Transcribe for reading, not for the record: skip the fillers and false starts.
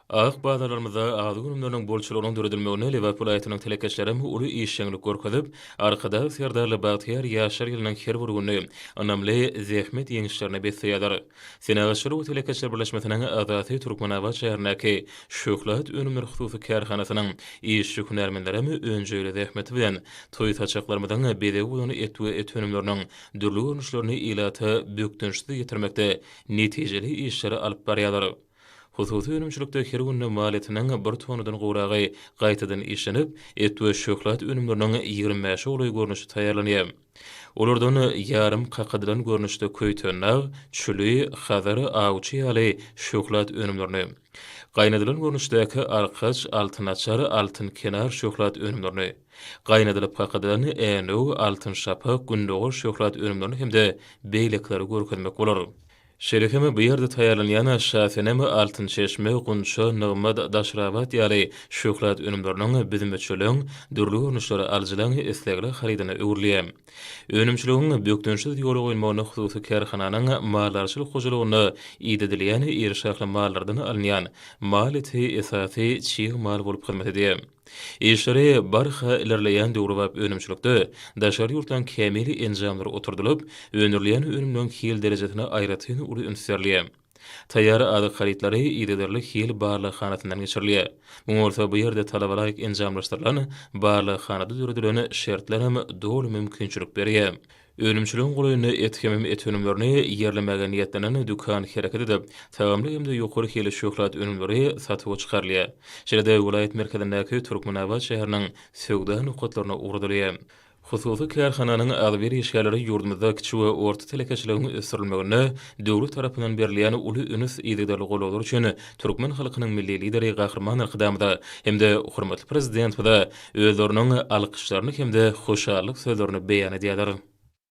Ak bazarlarymyzda azyk önümleriniň bolçulygynyň döredilmeginde Lebap welaýatynyň telekeçilerem uly işjeňlik görkezip, Arkadag Serdarly bagtyýar ýaşlar ýylynyň her bir gününi ynamly zähmet ýeňişlerine besleýärler. Senagatçylar we telekeçiler birleşmesiniň agzasy Türkmenabat şäherindäki Şöhlat önümleri hususy kärhanasynyň işçi-hünärmenlerem önjeýli zähmeti bilen toý saçaklarymyzyň bezegi bolan et we et önümleriniň dürli görnüşlerini ilata bökdençsiz ýetirmekde netijeli işleri alyp barýarlar. Hususy önümçilikde her günde mal etiniň bir tonnadan gowragy gaýtadan işlenip, et we şöhlat önümleriniň 25-e golaý görnüşi taýýarlanýar. Olardan ýarym kakadylan görnüşde köýtendag, çüli, hazar, awçy ýaly şöhlat önümlerini, gaýnadylan görnüşdäki arkaç, altyn açar, altyn kenar şöhlat önümlerini, gaýnadylyp kakadylan änew, altyn şapak, gündogar şöhlat önümlerini hem-de beýlekileri görkezmek bolar. Şeýle hem bu ýerde taýýarlanýan Şasenem, Altyn çeşme, Gunça, Nygmat, Daşrabat ýaly şöhlat önümleriniň büzmeçeleň dürli görnüşleri alyjylaň islegli harydyna öwrülýär. Önümçiligiň bökdençsiz ýola goýulmagyna hususy kärhananyň maldarçylyk hojalygynda idedilýän iri şahly mallardan alynýan mal eti esasy çig mal bolup hyzmat edýär. Işleri barha ilerleýän döwrebap önümçilikde daşary ýurtlaryň kämil enjamlary oturdylyp, öndürilýän önümleriň hil derejesine aýratyn uly üns berilýär. Taýýar azyk harytlary yzygiderli hil barlaghanasyndan geçirilýär. Muňa bolsa bu ýerde talabalaýyk enjamlaşdyrylan barlaghanada döredilen şertlerem doly mümkinçilik berýär. Önümçiligiň golaýynda et hemem et önümlerini ýerlemäge niýetlenen dükan hereket edip, tagamly hem-de ýokary hilli şöhlat önümleri satuwa çykarylýar. Şeýle-de welaýat merkezindäki Türkmenabat şäheriniň söwda nokatlaryna ugradylýar. Hususy kärhananyň agzybir işgärleri ýurdumyzda kiçi we orta telekeçiligiň ösdürilmeginde döwlet tarapyndan berilýän uly üns, yzygiderli goldawlar üçin türkmen halkynyň Milli Lideri Gahryman Arkadagymyza hem-de hormatly Prezidentimize özleriniň alkyşlaryny hem-de hoşallyk sözlerini beýan edýärler.